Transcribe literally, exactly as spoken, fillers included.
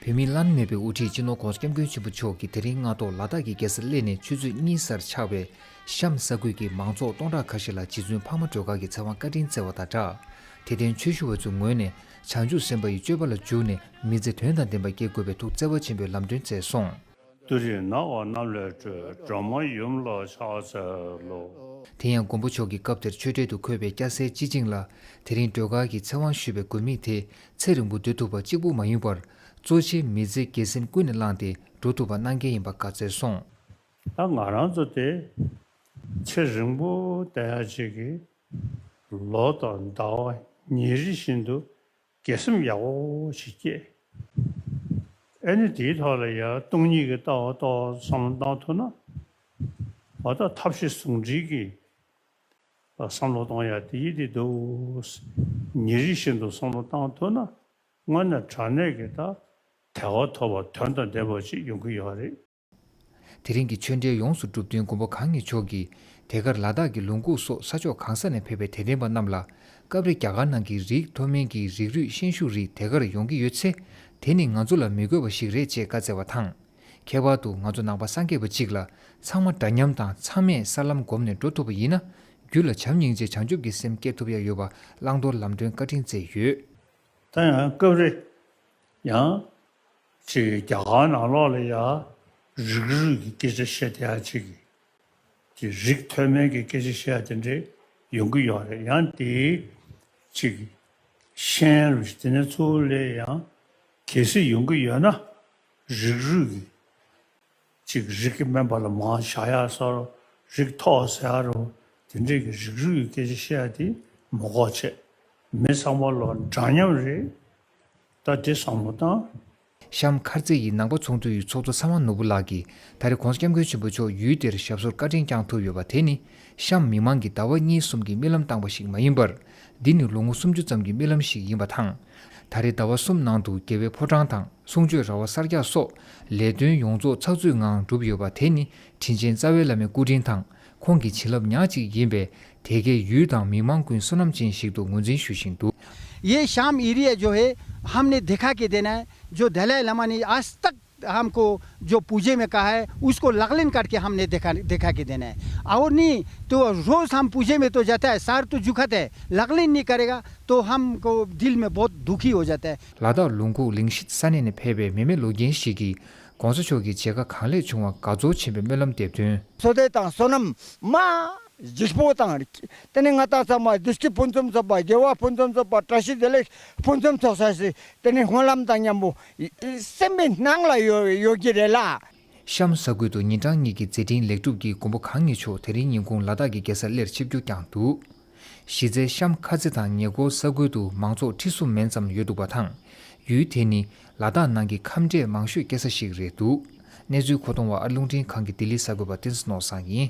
བོད་མིའི་བླ་ན་མེད་པའི་དབུ་ཁྲིད་སྤྱི་ནོར་༸གོང་ས་༸སྐྱབས་མགོན་ཆེན་པོ་མཆོག་གིས་དེ་རིང་སྔ་དྲོ་ལ་དྭགས་ཀྱི་རྒྱལ་ས་གླེ་ནས་ཆུ་ཚོད་གཉིས་སར་ཆགས་པའི་གཤམ་ས་ཁུལ་གྱི་མང་ཚོགས་སྟོང་ཕྲག་ཁ་ཤས་ལ་རྗེ་བཙུན་འཕགས་མ་སྒྲོལ་དཀར་གྱི་ཚེ་དབང་བཀའ་དྲིན་བསྩལ་བ་དང་སྦྲགས། དད་ལྡན་ཆོས་ཞུ་བ་ཚོའི་ངོས་ནས་བྱང་ཆུབ་སེམས་དཔའ་ཡི་སྤྱོད་པ་ལ་འཇུག་ནས་མི་ཚེ་དོན་དང་ལྡན་པ་སྐྱེལ་དགོས་པའི་ཐུགས་བརྩེ་བ་ཆེན་པོས་ལམ་སྟོན་མཛད་སོང་། ཏུ་རེ་ནགས་པ་གནམ་ལས་བྲོས། སྒྲོལ་མ་ཡུམ་ལ་ཕྱག་འཚལ་ལོ། དེ་ཡང་མགོན་པོ་མཆོག་གིས་སྐབས་དེར་ཆོས་གྲལ་དུ་འཁོད་པའི་སྐྱ་སེར་སྤྱི་བྱིངས་ལ་དེ་རིང་སྒྲོལ་དཀར་གྱི་ཚེ་དབང་ཞུས་པའི་དགོས་དམིགས་དེ་ཚེ་རིང་པོ་སྡོད་ཐུབ་པ་གཅིག་པུ་མ་ཡིན་པར། གཙོ་ཆེ་མི་ཚེ་དགེ་སེམས་ཀུན་ནས་བསླངས་ཏེ་འགྲོ་ཐུབ་པ་གནང་གལ་ཡིན་པ་བཀའ་སྩལ་སོང་། ད་ང་རང་ཚོ་དེ་ཚེ་རིང་པོ་བསྡད་ཡ་ཅིག་གི་ལོ་དང་ཟླ་བ་ཉིན་རེ་བཞིན་དུ་དགེ་སེམས་ཡག་པོ་ཞིག་སྐྱེས། ཨ་ནི་དེའི་ཐོག་ལ་ཡ་སྟོང་ཉིད་ཀྱི་ལྟ་བ་ཏོག་ཙམ་བསམ་བློ་བཏང་ཐུབ་ན། འོ་ད་ཐབས་ཤེས་ཟུང་འབྲེལ་གྱིས་བསམ་བློ་གཏོང་ཡ་དེ་ཡིད་དེ་འདུག་ཉིན་རེ་བཞིན་དུ་བསམ་བློ་བཏང་ཐུབ་ན། དངོས་གནས་དྲང་གནས་ཀྱི་ད་བདེ་བ་ཐོབ་པ་དོན་དང་ལྡན་པ་ཞིག་ཡོང་གི་ཡོད་རེད། དེ་རིང་གི་ཆོས་འབྲེལ་ཡོངས་སུ་གྲུབ་བསྟུན་མགོན་པོ་གང་ཉིད་མཆོག་གིས་དེ་གར་ལ་དྭགས་ཀྱི་ལུང་ཁུག་སོགས་ས་ཕྱོགས་གང་ས་ནས་ཕེབས་པའི་དད་ལྡན་པ་རྣམས་ལ་སྐབས་རེ་རྒྱ་གར་ནང་གི་རིགས་མཐོ་དམན་གྱི་རིགས་རུས་ཤན་ཤུགས་རིགས་དེ་གར་ཡོང་གི་ཡོད་ཚེ། དེ་ནི་ང་ཚོ་ལ་མི་དགོས་པ་ཞིག་རེད་ཅེས་བཀའ་སྩལ་བ་དང་། ཁྱད་པར་དུ་ང་ཚོ་ནང་པ་སངས་རྒྱས་པ་གཅིག་ལ་ཚང་མ་འདྲ་མཉམ་དང་ཚང་མས་ས་ལམ་བསྒོམས་ནས་འགྲོ་ཐུབ་པ་ཡིན་ན། རྒྱུད་ལ་བྱམས་སྙིང་རྗེ་བྱང་ཆུབ་ཀྱི་སེམས་སྐྱེ་ཐུབ་ཡ་ཡོད་པ་བླང་དོར་ལམ་སྟོན་བཀའ་དྲིན་སྩལ་ཡོད། ད་ཡང་སྐབས་རེ་ཡང་ཅིག་རྒྱ་གར་ནང་ལོགས་ལ་ཡང་རིགས་རུས་ཀྱི་སྐད་ཆ་བཤད་བསྡད་ཡ་ཅིག་གི་རིགས་མཐོ་དམན་གྱི་སྐད་ཆ་བཤད་ཡ་དེ་འདྲས་ཡོང་གི་ཡོད་རེད། ཡང་དེའི་ཅིག་ཤན་རུ་དེ་ནས་ཚུར་ལས་ཡང་གལ་སྲིད་ཡོང་གི་ཡོད་ན། རིགས་རུས་ཀྱི་ཅིག་རིགས་ཀྱི་དམན་པ་ལ་མང་བཞག་ཡ་སོགས། རིགས་མཐོ་ཟེར་ཡ་རུ་དེ་འདྲས་ཀྱི་རིགས་རུས་ཀྱི་སྐད་ཆ་བཤད་ཡ་དེ་མ་དགོས་བྱས། མི་ཚང་མ་ལོ་འདྲ་མཉམ་རེད། ད་དེ་བསམ་བློ་བཏང་། གཤམ་མཁར་རྩེ་ཡི་ནང་པ་ཚོགས་འདུ་ཡི་ཚོགས་གཙོ་ཚེ་དབང་ནོར་བུ་ལགས་ཀྱིས་ད་རེས་༸གོང་ས་༸སྐྱབས་མགོན་ཆེན་པོ་མཆོག་ཡུལ་དེར་ཞབས་སོར་བཀའ་དྲིན་བསྐྱངས་ཐུབ་ཡོད་པ་དེ་ནི་གཤམ་མི་མང་གིས་ཟླ་བ་གཉིས་གསུམ་གྱི་རྨི་ལམ་བཏང་པ་ཞིག་མ་ཡིན་པར། འདི་ནི་ལོ་ངོ་སུམ་ཅུ་ཙམ་གྱི་རྨི་ལམ་ཞིག་ཡིན་པ་དང་། ད་རེས་ཟླ་བ་གསུམ་ནང་དུ་རྒྱལ་བའི་ཕོ་བྲང་དང་གསུང་ཆོས་ར་བ་གསར་རྒྱག་སོགས་ལས་དོན་ཡོངས་རྫོགས་ཚགས་ཚུད་ངང་གྲུབ་ཡོད་པ་དེ་ནི་དྲིན་ཅན་རྩ་བའི་བླ་མའི་སྐུ་དྲིན་དང་ཁོང་གི་བྱིན་རླབས་ཉག་གཅིག་ཡིན་པས། དེ་གའི་ཡུལ་དང་མི་མང་ཀུན་བསོད་ནམས་ཅན་ཞིག་ཏུ་ངོས་འཛིན་ཞུ་བཞིན་འདུག། ये शाम एरिया जो है, हमने देखा कि देना है, जो दलाई लामा ने आज तक हमको जो पूजे में कहा है, उसको लकलिन करके हमने देखा, देखा कि देना है। और नहीं तो रोज हम पूजे में तो जाता है, सर तो झुकाते हैं, लकलिन नहीं करेगा तो हमको दिल में बहुत दुखी हो जाता है। ལ་དྭགས་ལུང་ཁུག་ལིང་ཤིད་ས་གནས་ནས་ཕེབས་པའི་མི་མེད་ལོ་རྒན་ཞིག་གིས་༸གོང་ས་མཆོག་གི་མཇལ་ཁ་གང་ལེགས་བྱུང་བར་དགའ་ཚོར་ཆེན་པོས་སྨོན་ལམ་འདེབས་དོན། བསོད་བདེ་དང་བསོད་ནམས་མ་ལྗིད་པོ་དང་། དེ་ནས་ང་དང་ཚང་མ་བདེ་སྐྱིད་ཕུན་སུམ་ཚོགས་པ། དགེ་བ་ཕུན་སུམ་ཚོགས་པ། བཀྲ་ཤིས་བདེ་ལེགས་ཕུན་སུམ་ཚོགས་ས་ཞིག་དེ་ནས་སྨོན་ལམ་དང་མཉམ་པོ་སེམས་པའི་ནང་ལ་ཡོད་ཡོད་ཀྱི་རེད་ལ། གཤམ་ས་ཁུལ་དུ་ཉིན་གྲངས་གཉིས་ཀྱི་མཛད་འཕྲིན་ལེགས་གྲུབ་ཀྱིས་མགོན་པོ་གང་ཉིད་མཆོག་དེ་རིང་ཉིན་གུང་ལ་དྭགས་ཀྱི་རྒྱལ་ས་གླེར་ཆིབས་བསྒྱུར་བསྐྱངས་འདུག། གཞི་རྩའི་གཤམ་མཁར་རྩེ་དང་ཉེ་འཁོར་ས་ཁུལ་དུ་མང་ཚོགས་ཁྲི་གསུམ་མན་ཙམ་ཡོད་འདུག་པ་དང་། ཡུལ་དེ་ནི་ལ་དྭགས་ནང་གི་ཁམས་འདྲེས་མང་ཤོས་སྐྱེ་ས་ཞིག་རེད་འདུག། གནས་ཚུལ་མཁོ་གཏོང་བ་ཨ་རླུང་འཕྲིན་ཁང་གི་ལྡི་ལི་གསར་འགོད་པ་བསྟན་འཛིན་ནོར་བཟང་ཡིན།